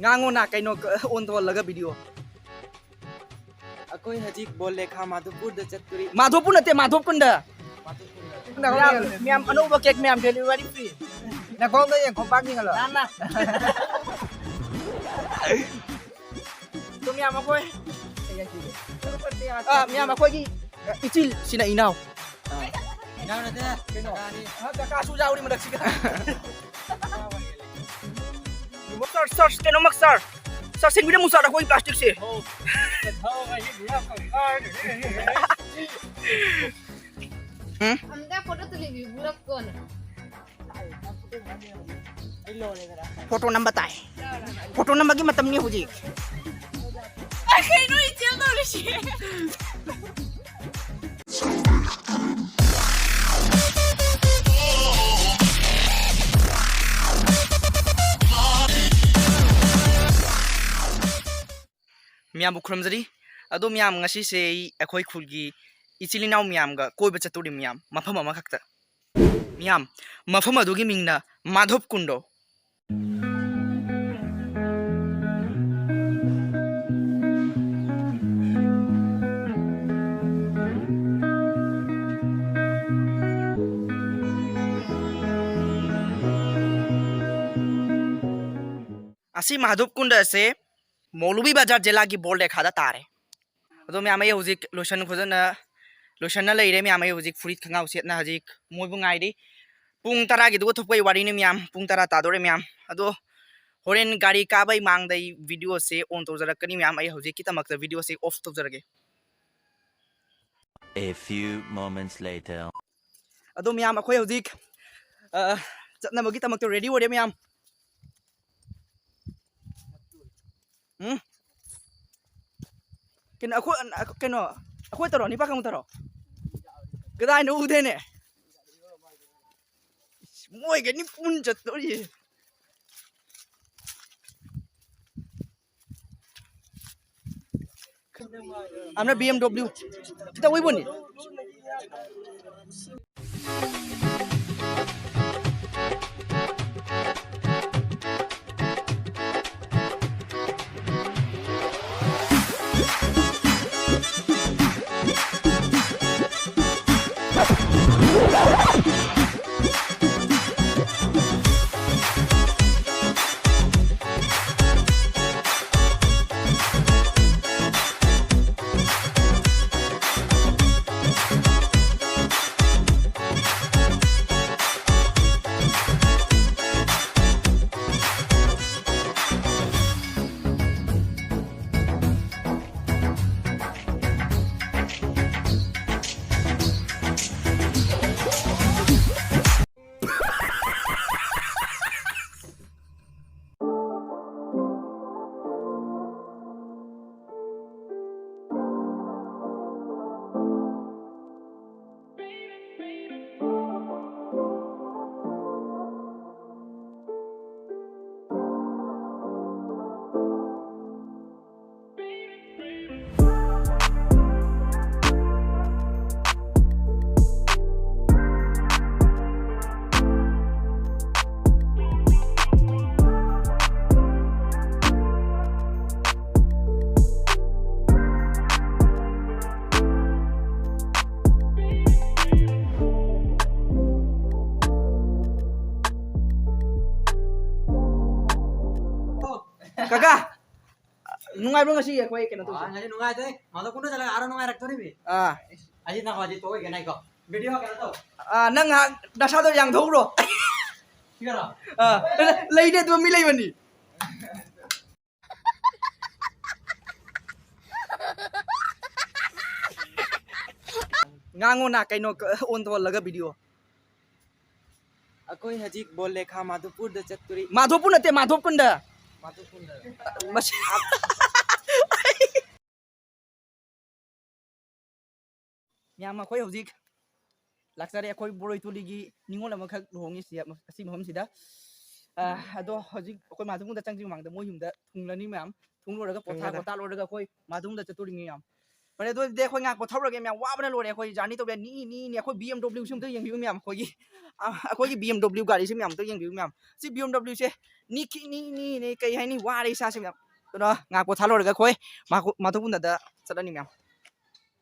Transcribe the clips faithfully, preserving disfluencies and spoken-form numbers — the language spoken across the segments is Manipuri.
ꯉꯥꯡꯉꯣꯅ ꯀꯩꯅꯣ ꯑꯣꯟ ꯇꯧꯍꯜꯂꯒ ꯚꯤꯗꯤꯑꯣ꯫ ꯑꯩꯈꯣꯏ ꯍꯧꯖꯤꯛ ꯕꯣꯜ ꯂꯩꯈꯥ ꯃꯥꯙꯣꯄꯨꯔꯗ ꯆꯠꯇꯣꯔꯤ꯫ ꯃꯥꯙꯣꯄꯨꯔ ꯅꯠꯇꯦ, ꯃꯥꯙꯣꯞꯀꯨꯟꯗ꯫ ꯃꯌꯥꯝ, ꯃꯌꯥꯝ ꯑꯅꯧꯕ ꯀꯦꯛ ꯃꯌꯥꯝ ꯗꯦꯂꯤꯚꯔꯤ ꯐ꯭ꯔꯤ꯫ ꯅꯈꯣꯡꯗ ꯌꯦꯡ ꯈꯣꯡꯄꯥꯛ ꯌꯦꯡꯍꯜꯂꯣ꯫ ꯑꯗꯣ ꯃꯌꯥꯝ ꯑꯩꯈꯣꯏ, ꯑ, ꯃꯌꯥꯝ ꯑꯩꯈꯣꯏꯒꯤ, ꯑ, ꯏꯆꯤꯜꯁꯤꯅ ꯏꯅꯥꯎ꯫ ꯏꯅꯥꯎ ꯅꯠꯇꯦ, ꯀꯩꯅꯣ? ꯀꯀꯥꯅꯤ꯫ ꯑ, ꯀꯀꯥꯁꯨ ꯌꯥꯎꯔꯤ ꯃꯔꯛꯁꯤꯗ꯫ ꯁꯥꯔ, ꯁꯥꯔ, ꯀꯩꯅꯣꯃꯛ ꯁꯥꯔ꯫ ꯁꯥꯔ, ꯁꯦꯡꯕꯤꯔꯝꯃꯨ ꯁꯥꯔ, ꯑꯩꯈꯣꯏ ꯄ꯭ꯂꯥꯁꯇꯤꯛꯁꯦ꯫ ꯎꯝ? ꯑꯝꯇ ꯐꯣꯇꯣ ꯇꯨꯂꯤꯕꯤ ꯄꯨꯂꯞ ꯀꯣꯟꯅ꯫ ꯐꯣꯇꯣ ꯅꯝꯕ ꯇꯥꯏ꯫ ꯐꯣꯇꯣ ꯅꯝꯕꯒꯤ ꯃꯇꯝꯅꯤ ꯍꯧꯖꯤꯛ꯫ ꯑꯩ ꯀꯩꯅꯣ ꯏꯆꯦꯜ ꯇꯧꯔꯤꯁꯤ? ꯃꯌꯥꯝꯕꯨ ꯈꯨꯔꯨꯝꯖꯔꯤ꯫ ꯑꯗꯣ ꯃꯌꯥꯝ, ꯉꯁꯤꯁꯦ ꯑꯩ ꯑꯩꯈꯣꯏ ꯈꯨꯜꯒꯤ ꯏꯆꯤꯜ ꯏꯅꯥꯎ ꯃꯌꯥꯝꯒ ꯀꯣꯏꯕ ꯆꯠꯇꯣꯔꯤ ꯃꯌꯥꯝ, ꯃꯐꯝ ꯑꯃꯈꯛꯇ꯫ ꯃꯌꯥꯝ, ꯃꯐꯝ ꯑꯗꯨꯒꯤ ꯃꯤꯡꯅ ꯃꯥꯙꯣꯞ ꯀꯨꯟꯗꯣ꯫ ꯑꯁꯤ ꯃꯥꯙꯣꯞ ꯀꯨꯟꯗ ꯑꯁꯦ ꯃꯧꯂꯨꯕꯤ ꯕꯖꯥꯔ ꯖꯤꯂꯥꯒꯤ ꯕꯣꯜ ꯂꯩꯈꯥꯗ ꯇꯥꯔꯦ꯫ ꯑꯗꯣ ꯃꯌꯥꯝ, ꯑꯩ ꯍꯧꯖꯤꯛ ꯂꯣꯏꯁꯟ ꯈꯣꯠꯆꯟꯅ, ꯂꯣꯏꯁꯟꯅ ꯂꯩꯔꯦ ꯃꯌꯥꯝ꯫ ꯑꯩ ꯍꯧꯖꯤꯛ ꯐꯨꯔꯤꯠ ꯈꯪꯒꯥꯎ ꯁꯦꯠꯅ ꯍꯧꯖꯤꯛ ꯃꯣꯏꯕꯨ ꯉꯥꯏꯔꯤ꯫ ꯄꯨꯡ ꯇꯔꯥꯒꯤꯗꯨꯒ ꯊꯣꯛꯄꯩ ꯋꯥꯔꯤꯅꯤ ꯃꯌꯥꯝ꯫ ꯄꯨꯡ ꯇꯔꯥ ꯇꯥꯗꯣꯔꯦ ꯃꯌꯥꯝ꯫ ꯑꯗꯣ ꯍꯣꯔꯦꯟ ꯒꯥꯔꯤ ꯀꯥꯕꯩ ꯃꯥꯡꯗ ꯑꯩ ꯚꯤꯗꯤꯑꯣꯁꯦ ꯑꯣꯟ ꯇꯧꯖꯔꯛꯀꯅꯤ ꯃꯌꯥꯝ꯫ ꯑꯩ ꯍꯧꯖꯤꯛꯀꯤꯗꯃꯛꯇ ꯚꯤꯗꯤꯑꯣꯁꯦ ꯑꯣꯐ ꯇꯧꯖꯔꯒꯦ꯫ A few moments later. ꯑꯗꯣ ꯃꯌꯥꯝ, ꯑꯩꯈꯣꯏ ꯍꯧꯖꯤꯛ, ꯑ, ꯆꯠꯅꯕꯒꯤꯗꯃꯛꯇ ꯔꯦꯗꯤ ꯑꯣꯏꯔꯦ ꯃꯌꯥꯝ꯫ ꯎꯝ? ꯀꯩꯅꯣ, ꯑꯩꯈꯣꯏ, ꯀꯩꯅꯣ, ꯑꯩꯈꯣꯏ ꯇꯧꯔꯣ, ꯅꯤꯄꯥ ꯀꯥꯡꯕꯨ ꯇꯧꯔꯣ? ꯀꯗꯥꯏꯅꯣ ꯎꯗꯦꯅꯦ? ꯃꯣꯏꯒꯅꯤ ꯄꯨꯟ ꯆꯠꯇꯣꯔꯤꯁꯦ꯫ ꯑꯃꯅ B M W꯫ ꯈꯤꯇ ꯑꯣꯏꯕꯅꯤ꯫ ꯀꯀꯥ, ꯅꯨꯡꯉꯥꯏꯕ꯭ꯔꯣ ꯉꯁꯤ ꯑꯩꯈꯣꯏ ꯀꯩꯅꯣ ꯇꯧꯁꯦ? ꯉꯁꯤ ꯅꯨꯡꯉꯥꯏꯗꯣꯏ꯫ ꯃꯥꯗꯣ ꯀꯨꯟꯗ ꯆꯠꯂꯒ ꯑꯥꯔꯣ ꯅꯨꯡꯉꯥꯏꯔꯛꯇꯣꯔꯤꯃꯤ꯫ ꯑꯥ꯫ ꯑꯩꯁꯤ ꯅꯪ ꯍꯧꯖꯤꯛ ꯇꯣꯛꯑꯣꯏꯒꯦ ꯅꯥꯏꯀꯣ꯫ ꯚꯤꯗꯤꯑꯣ ꯀꯩꯅꯣ ꯇꯧ꯫ ꯑꯥ, ꯅꯪ ꯉꯥꯏꯍꯥꯛ ꯅꯁꯥꯗꯣ ꯌꯥꯡꯊꯣꯛꯎꯔꯣ꯫ ꯁꯤꯒꯔꯣ? ꯑꯥ, ꯂꯩꯅꯦ ꯑꯗꯨ ꯃꯤ ꯂꯩꯕꯅꯤ꯫ ꯉꯥꯡꯉꯣꯅ ꯀꯩꯅꯣ ꯑꯣꯟ ꯇꯧꯍꯜꯂꯒ ꯚꯤꯗꯤꯑꯣ꯫ ꯑꯩꯈꯣꯏ ꯍꯧꯖꯤꯛ ꯕꯣꯜ ꯂꯩꯈꯥ ꯃꯥꯙꯣꯄꯨꯔꯗ ꯆꯠꯇꯣꯔꯤ꯫ ꯃꯥꯙꯣꯄꯨꯔ ꯅꯠꯇꯦ, ꯃꯥꯙꯣꯞꯀꯨꯟꯗ꯫ ꯃꯥꯙꯣꯄꯨꯔꯗ꯫ ꯃꯁꯤ-, ꯃꯌꯥꯝ, ꯑꯩꯈꯣꯏ ꯍꯧꯖꯤꯛ ꯂꯥꯛꯆꯔꯦ, ꯑꯩꯈꯣꯏ ꯕꯣꯔꯣꯏ ꯇꯨꯂꯤꯒꯤ ꯅꯤꯉꯣꯜ ꯑꯃꯈꯛ ꯂꯨꯍꯣꯡꯉꯤ ꯁꯤ, ꯑꯁꯤ ꯃꯐꯝꯁꯤꯗ꯫ ꯑ, ꯑꯗꯣ ꯍꯧꯖꯤꯛ ꯑꯩꯈꯣꯏ ꯃꯥꯙꯣꯄꯨꯔꯗ ꯆꯪꯗ꯭ꯔꯤ ꯃꯃꯥꯡꯗ ꯃꯣꯏ ꯌꯨꯝꯗ ꯊꯨꯡꯂꯅꯤ ꯃꯌꯥꯝ꯫ ꯊꯨꯡꯂꯨꯔꯒ ꯄꯣꯊꯥ ꯊꯨꯡꯂꯔꯦ꯫ ꯄꯣꯊꯥ ꯂꯣꯏꯔꯒ ꯑꯩꯈꯣꯏ ꯃꯥꯙꯣꯄꯨꯔꯗ ꯆꯠꯇꯣꯔꯤꯅꯤ ꯃꯌꯥꯝ꯫ ꯐꯔꯦ, ꯑꯗꯨ ꯑꯣꯏꯔꯗꯤ ꯑꯩꯈꯣꯏ ꯉꯥꯏꯍꯥꯛ ꯄꯣꯊꯥꯔꯨꯔꯒꯦ ꯃꯌꯥꯝ, ꯋꯥꯕꯅ ꯂꯣꯏꯔꯦ ꯑꯩꯈꯣꯏ ꯖꯔꯅꯤ ꯇꯧꯕ ꯌꯥꯏ꯫ ꯅꯤ, ꯅꯤ, ꯅꯤ, ꯑꯩꯈꯣꯏ ꯕꯤ ꯑꯦꯝ ꯗꯕ꯭ꯂꯤꯎꯁꯤ ꯑꯝꯇ ꯌꯦꯡꯕꯤꯌꯨ ꯃꯌꯥꯝ, ꯑꯩꯈꯣꯏꯒꯤ, ꯑ, ꯑꯩꯈꯣꯏꯒꯤ ꯕꯤ ꯑꯦꯝ ꯗꯕ꯭ꯂꯤꯎ ꯒꯥꯔꯤꯁꯤ ꯃꯌꯥꯝ ꯑꯝꯇ ꯌꯦꯡꯕꯤꯌꯨ ꯃꯌꯥꯝ꯫ ꯁꯤ ꯕꯤ ꯑꯦꯝ ꯗꯕ꯭ꯂꯤꯎꯁꯦ ꯅꯤ, ꯈꯤ-, ꯅꯤ, ꯅꯤ, ꯅꯤ, ꯀꯩ ꯍꯥꯏꯅꯤ, ꯋꯥꯔꯦ ꯏꯁꯥꯁꯦ ꯃꯌꯥꯝ꯫ ꯑꯗꯨꯅ ꯉꯥꯏꯍꯥꯛ ꯄꯣꯊꯥ ꯂꯣꯏꯔꯒ ꯑꯩꯈꯣꯏ ꯃꯥ-, ꯃꯥꯙꯣꯄꯨꯔꯗ ꯆꯠꯂꯅꯤ ꯃꯌꯥꯝ꯫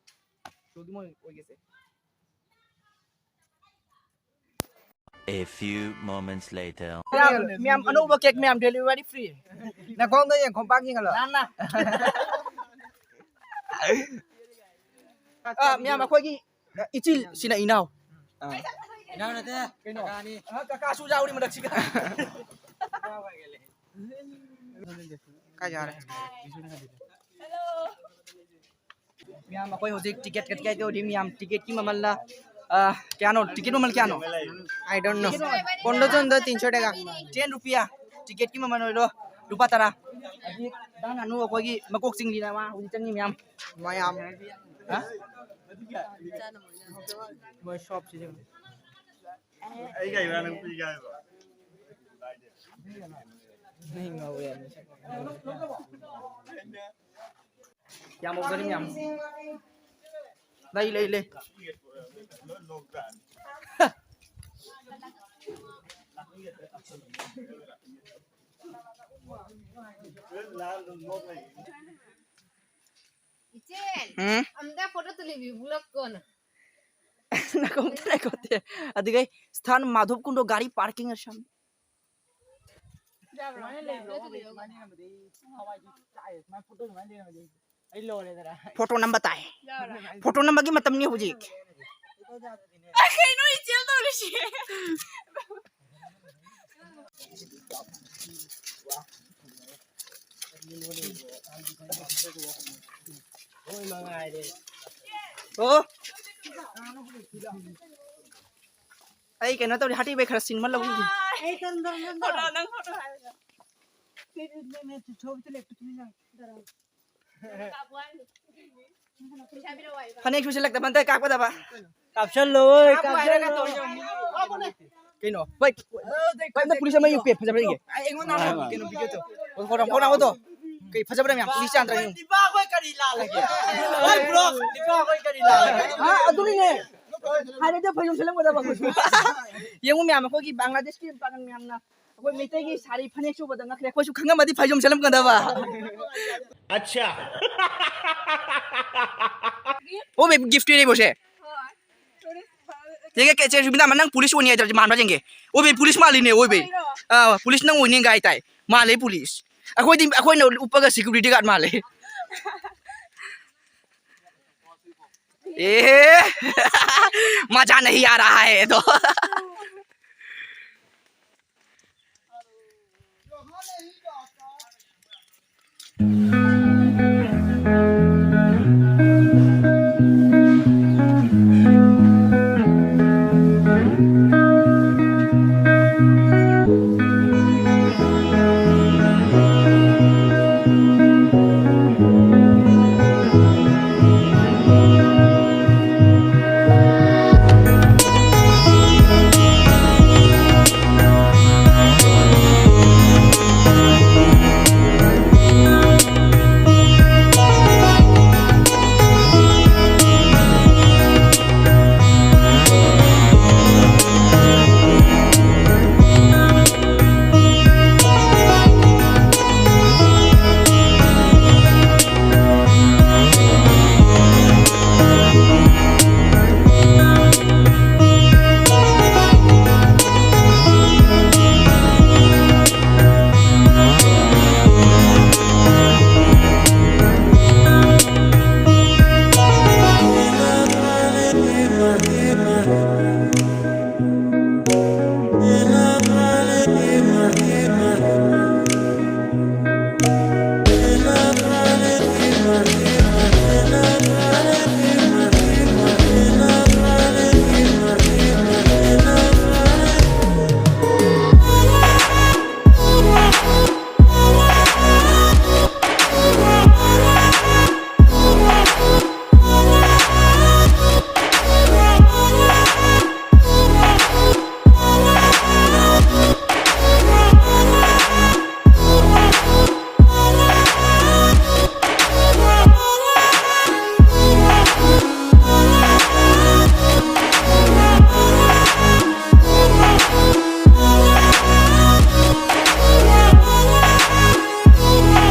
ꯃꯌꯥꯝ, A few moments later. ꯃꯌꯥꯝ, ꯃꯌꯥꯝ, ꯑꯅꯧꯕ ꯀꯦꯛ ꯃꯌꯥꯝ delivery free꯫ ꯅꯈꯣꯡꯗ ꯌꯦꯡ ꯈꯣꯡꯄꯥꯛ ꯌꯦꯡꯍꯜꯂꯣ꯫ ꯑꯥ, ꯃꯌꯥꯝ, ꯑꯩꯈꯣꯏꯒꯤ ꯏꯆꯤꯜ ꯁꯤꯅ ꯏꯅꯥꯎ꯫ ꯏꯅꯥꯎ ꯅꯠꯇꯦ, ꯀꯩꯅꯣ? ꯀꯀꯥꯅꯤ꯫ ꯑꯥ, ꯀꯀꯥꯁꯨ ꯌꯥꯎꯔꯤ ꯃꯔꯛꯁꯤꯗ꯫ ꯀꯥꯏ ꯌꯥꯔꯦ? ꯃꯌꯥꯝ, ꯑꯩꯈꯣꯏ ꯍꯧꯖꯤꯛ ꯇꯤꯀꯦꯠ ꯀꯛꯀꯦ ꯇꯧꯔꯤ꯫ ꯃꯌꯥꯝ, ꯇꯤꯀꯦꯠꯀꯤ ꯃꯃꯜꯅ, ꯑ, ꯀꯌꯥꯅꯣ? ꯇꯤꯀꯦꯠ ꯃꯃꯜ ꯀꯌꯥꯅꯣ? I don't know. ꯄꯣꯟꯗꯣ ꯆꯣꯟꯗꯣ ꯇꯤꯟꯁꯣ ꯇꯦꯒꯥ꯫ ꯇꯦꯟ ꯔꯨꯄꯤꯌꯥ꯫ ꯇꯤꯀꯦꯠꯀꯤ ꯃꯃꯜ ꯑꯣꯏꯔꯣ ꯂꯨꯄꯥ ꯇꯔꯥ꯫ ꯍꯧꯖꯤꯛ ꯗꯥ ꯅꯥꯅꯨ ꯑꯩꯈꯣꯏꯒꯤ ꯃꯀꯣꯛ ꯆꯤꯡꯂꯤꯅ ꯃꯥ ꯍꯧꯖꯤꯛ ꯆꯪꯉꯤ ꯃꯌꯥꯝ꯫ ꯃꯌꯥꯝ꯫ ꯍꯥ? ꯃꯣꯏ ꯁꯣꯞꯁꯤꯗꯤ꯫ ꯑꯩ ꯀꯩ ꯅꯪ ꯄꯤꯒꯦ ꯍꯥꯏꯕ? ꯅꯪ ꯉꯥꯎꯔꯦ꯫ ꯌꯥꯝ ꯍꯧꯖꯔꯤ ꯃꯌꯥꯝ꯫ ꯂꯩ, ꯂꯩ, ꯂꯩ꯫ ꯏꯆꯦ, ꯎꯝ? ꯑꯝꯇ ꯐꯣꯇꯣ ꯇꯨꯂꯤꯕꯤ ꯕ꯭ꯂꯣꯛ ꯀꯣꯟꯅ꯫ ꯅꯀꯣꯡ ꯇꯔꯥꯏ ꯀꯣꯠꯇꯦ꯫ ꯑꯗꯨꯒ ꯁ꯭ꯊꯥꯟ ꯃꯥꯙꯕ ꯀꯨꯟꯗꯣ ꯒꯥꯔꯤ ꯄꯥꯔꯀꯤꯡ ꯑꯁꯝ꯫ ꯁꯨꯃꯥꯏꯅ ꯂꯩꯕ꯭ꯔꯣ? ꯁꯨꯃꯥꯏꯅ ꯂꯩꯔꯝꯃꯗꯤ ꯑꯩ ꯊꯋꯥꯏꯁꯦ ꯆꯥꯛꯑꯦ꯫ ꯁꯨꯃꯥꯏꯅ ꯐꯣꯇꯣ ꯁꯨꯃꯥꯏꯅ ꯂꯩꯔꯝꯃꯗꯤ ꯑꯩ ꯂꯣꯏꯔꯦꯗꯅ꯫ ꯐꯣꯇꯣ ꯅꯝꯕ ꯇꯥꯏ꯫ ꯐꯣꯇꯣ ꯅꯝꯕꯒꯤ ꯃꯇꯝꯅꯤ ꯍꯧꯖꯤꯛ꯫ ꯑ, ꯀꯩꯅꯣ ꯏꯆꯦꯜ ꯇꯧꯔꯤꯁꯦ? ꯑꯣ꯫ ꯑꯩ ꯀꯩꯅꯣ ꯇꯧꯔꯤ, ꯍꯥꯇꯤꯕꯩ ꯈꯔ ꯁꯤꯡꯃ ꯂꯧꯈꯤꯒꯦ꯫ ꯑꯩ ꯇꯟ, ꯇꯟ, ꯇꯟ, ꯇꯟ꯫ ꯐꯣꯇꯣ, ꯅꯪ ꯐꯣꯇꯣ ꯍꯥꯏꯔꯒ꯫ ꯐꯅꯦꯛ ꯁꯨꯁꯤꯜꯂꯛꯇꯕ ꯑꯝꯇ ꯀꯥꯞꯀꯗꯕ꯫ ꯀꯥꯞꯁꯜꯂꯣ, ꯀꯥꯞꯁꯜꯂꯣ꯫ ꯀꯩꯅꯣ? ꯍꯣꯏ, ꯍꯣꯏ, ꯑꯝꯇ ꯄꯨꯂꯤꯁ ꯑꯃ ꯌꯨ ꯄꯤ ꯐꯖꯕ꯭ꯔꯥ ꯌꯦꯡꯒꯦ꯫ ꯑꯩ, ꯑꯩꯉꯣꯟꯗ ꯍꯥꯟꯅ ꯀꯩꯅꯣ ꯚꯤꯗꯤꯑꯣꯗꯣ꯫ ꯐꯣꯟ, ꯐꯣꯟ, ꯐꯣꯟ ꯑꯃꯗꯣ꯫ ꯀꯩ ꯐꯖꯕ꯭ꯔꯥ ꯃꯌꯥꯝ, ꯄꯨꯂꯤꯁ ꯌꯥꯟꯗ꯭ꯔꯥ ꯌꯦꯡꯉꯨ꯫ ꯗꯤꯄꯥ ꯍꯣꯏ ꯀꯔꯤ ꯂꯥꯜꯂꯒꯦ? ꯍꯣꯏ, ꯕ꯭ꯔꯣ, ꯗꯤꯄꯥ ꯍꯣꯏ ꯀꯔꯤ ꯂꯥꯜꯂꯒꯦ? ꯍꯥ, ꯑꯗꯨꯅꯤꯅꯦ꯫ ꯍꯥꯏꯔꯗꯤ ꯐꯩꯖꯣꯝ ꯁꯦꯠꯂꯝꯒꯗꯕ ꯑꯩꯈꯣꯏꯁꯨ꯫ ꯌꯦꯡꯉꯨ ꯃꯌꯥꯝ, ꯑꯩꯈꯣꯏꯒꯤ ꯕꯪꯒ꯭ꯂꯥꯗꯦꯁꯀꯤ ꯄꯥꯡꯒꯜ ꯃꯌꯥꯝꯅ ꯑꯩꯈꯣꯏ ꯃꯩꯇꯩꯒꯤ ꯁꯥꯔꯤ ꯐꯅꯦꯛꯁꯦ ꯎꯕꯗ ꯉꯛꯈ꯭ꯔꯦ꯫ ꯑꯩꯈꯣꯏꯁꯨ ꯈꯪꯉꯝꯃꯗꯤ ꯐꯩꯖꯣꯝ ꯁꯦꯠꯂꯝꯒꯗꯕ꯫ ꯑꯠꯆꯥ꯫ ꯑꯣ ꯕꯦ, ꯒꯤꯐ ꯄꯤꯔꯤꯕꯣꯁꯦ꯫ ꯌꯦꯡꯒꯦ, ꯀꯦ, ꯆꯦ ꯁꯨꯕꯤꯅꯥ, ꯅꯪ ꯄꯨꯂꯤꯁ ꯑꯣꯏꯅꯤ ꯍꯥꯏꯗ꯭ꯔꯗꯤ ꯃꯥꯟꯕ꯭ꯔꯥ ꯌꯦꯡꯒꯦ꯫ ꯑꯣꯏꯕꯤ, ꯄꯨꯂꯤꯁ ꯃꯥꯜꯂꯤꯅꯦ, ꯑꯣꯏꯕꯤ꯫ ꯑꯥ, ꯄꯨꯂꯤꯁ ꯅꯪ ꯑꯣꯏꯅꯤ ꯒꯥꯏ ꯇꯥꯏ꯫ ꯃꯥꯜꯂꯦ ꯄꯨꯂꯤꯁ꯫ ꯑꯩꯈꯣꯏꯗꯤ, ꯑꯩꯈꯣꯏꯅ ꯎꯞꯄꯒ ꯁꯦꯀ꯭ꯌꯨꯔꯤꯇꯤ ꯒꯥꯔꯗ ꯃꯥꯜꯂꯦ꯫ ꯑꯦ, ꯃꯖꯥ ꯅꯍꯤ ꯑꯥ ꯔꯍꯥ ꯍꯦ ꯇꯣ꯫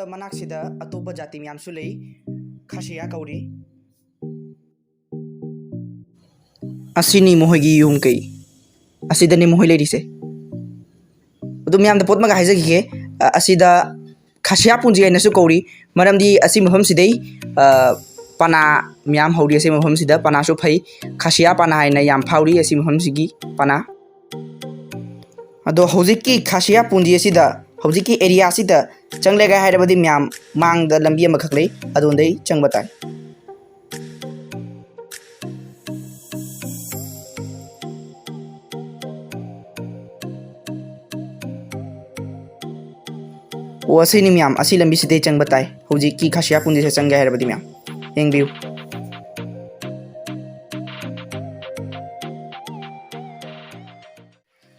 ꯃꯅꯥꯛꯁꯤꯗ ꯑꯇꯣꯞꯄ ꯖꯥꯇꯤ ꯃꯌꯥꯝꯁꯨ ꯂꯩ, ꯈꯥꯁꯤꯌꯥ ꯀꯧꯔꯤ꯫ ꯑꯁꯤꯅꯤ ꯃꯈꯣꯏꯒꯤ ꯌꯨꯝ ꯀꯩ, ꯑꯁꯤꯗꯅꯤ ꯃꯈꯣꯏ ꯂꯩꯔꯤꯁꯦ꯫ ꯑꯗꯨ ꯃꯌꯥꯝꯗ ꯄꯣꯠ ꯑꯃꯒ ꯍꯥꯏꯖꯈꯤꯒꯦ꯫ ꯑ, ꯑꯁꯤꯗ ꯈꯥꯁꯤꯌꯥ ꯄꯨꯟꯖꯤ ꯍꯥꯏꯅꯁꯨ ꯀꯧꯔꯤ, ꯃꯔꯝꯗꯤ ꯑꯁꯤ ꯃꯐꯝꯁꯤꯗꯩ, ꯑ, ꯄꯅꯥ ꯃꯌꯥꯝ ꯍꯧꯔꯤ꯫ ꯑꯁꯤ ꯃꯐꯝꯁꯤꯗ ꯄꯅꯥꯁꯨ ꯐꯩ, ꯈꯥꯁꯤꯌꯥ ꯄꯅꯥ ꯍꯥꯏꯅ ꯌꯥꯝ ꯐꯥꯎꯔꯤ ꯑꯁꯤ ꯃꯐꯝꯁꯤꯒꯤ ꯄꯅꯥ꯫ ꯑꯗꯣ ꯍꯧꯖꯤꯛꯀꯤ ꯈꯥꯁꯤꯌꯥ ꯄꯨꯟꯖꯤ ꯑꯁꯤꯗ, ꯍꯧꯖꯤꯛꯀꯤ area ꯑꯁꯤꯗ ꯆꯪꯂꯒꯦ ꯍꯥꯏꯔꯕꯗꯤ ꯃꯌꯥꯝ ꯃꯥꯡꯗ ꯂꯝꯕꯤ ꯑꯃꯈꯛ ꯂꯩ, ꯑꯗꯣꯝꯗꯩ ꯆꯪꯕ ꯇꯥꯏ꯫ ꯑꯣ, ꯑꯁꯤꯅꯤ ꯃꯌꯥꯝ, ꯑꯁꯤ ꯂꯝꯕꯤꯁꯤꯗꯩ ꯆꯪꯕ ꯇꯥꯏ꯫ ꯍꯧꯖꯤꯛꯀꯤ ꯈꯥꯁꯤꯌꯥ ꯄꯨꯟꯖꯤꯁꯦ ꯆꯪꯒꯦ ꯍꯥꯏꯔꯕꯗꯤ ꯃꯌꯥꯝ ꯌꯦꯡꯕꯤꯌꯨ꯫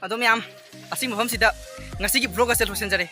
ꯑꯗꯣ ꯃꯌꯥꯝ, ꯑꯁꯤ ꯃꯐꯝꯁꯤꯗ ꯉꯁꯤꯒꯤ vlog ꯑꯁꯦ ꯂꯣꯏꯁꯤꯟꯖꯔꯦ꯫